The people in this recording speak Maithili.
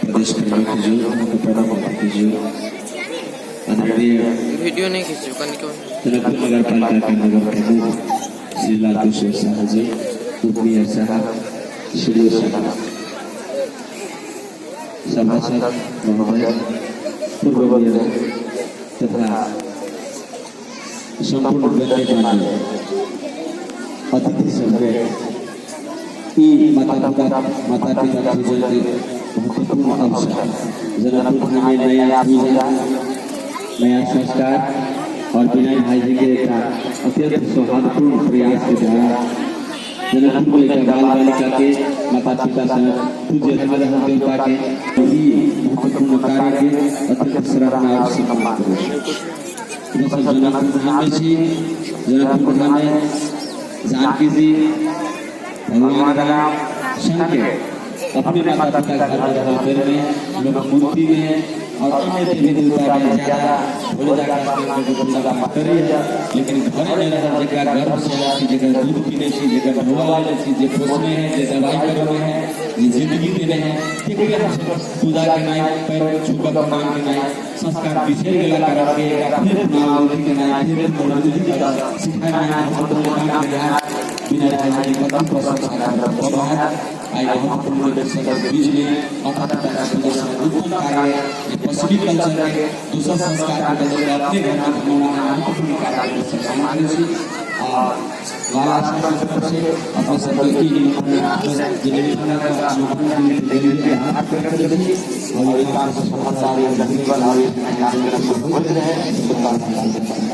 प्रदेश प्रमुख जी, मुख्य प्रमुख अतिथि जी, आदरणीय वीडियो नहीं खींचो कनिको। जनकपुर नगर पालिका के नगर प्रमुख श्री लाल किशोर शाह जी, उप मेयर साहब, श्री साहब, सभासद महोदय, पूर्व मेयर तथा सम्पूर्ण गण्यमान्य अतिथि सबके ई माता पिता पूजन के महत्वपूर्ण अवसर, जनकपुर धाम में नया पूजा, नया संस्कार और विनय भाई जी के एक अत्यंत सौहार्दपूर्ण प्रयास के द्वारा जनकपुर में एक बाल बालिका के माता पिता से पूज्य रहल देवता के ई महत्वपूर्ण कार्य के अत्यंत सराहना और सम्मान करै छी। सब जनकपुर धाम में छी। जनकपुर धाम में जानकी जी, भगवान राम संग अपने माता पिता घर में रहल बेर में लोग मूर्ति में और अन्य देवी देवता में ज्यादा भोले जाकर के लोग पूजा पाठ करे है, लेकिन घर में रहल, जेकरा गर्भ से आयल छी, जेकर दूध पीने छी, जेकर ढोआ लेने छी, जे पोसने है, जे दवाई करने है, जे जिंदगी देने है, तेकरे हम सब पूजा केनाइ, पैर छू कऽ प्रणाम केनाइ संस्कार बिसरि गेला कारण के एकरा फेर पुनरावृत्ति केनाइ, फेर पुनरावृत्ति सिखेनाइ महत्वपूर्ण काम केनाइ विनय भाई जी के कति प्रशंसा करब कम हैत। आइ महत्वपूर्ण विषयके बीच में माता पिता के पूजा से उत्तम कार्य, जे पश्चिमी कल्चर के दोसर संस्कार के बदल के अपने घर में अपनाना महत्वपूर्ण कार्य के सम्मान करै छी और बाल आश्रम के तरफ से अपने सबके ई जे निमंत्रण के हाथ पकड़ छी और ये काम से सफलता जीवन और होइत रहे। शुभकामना।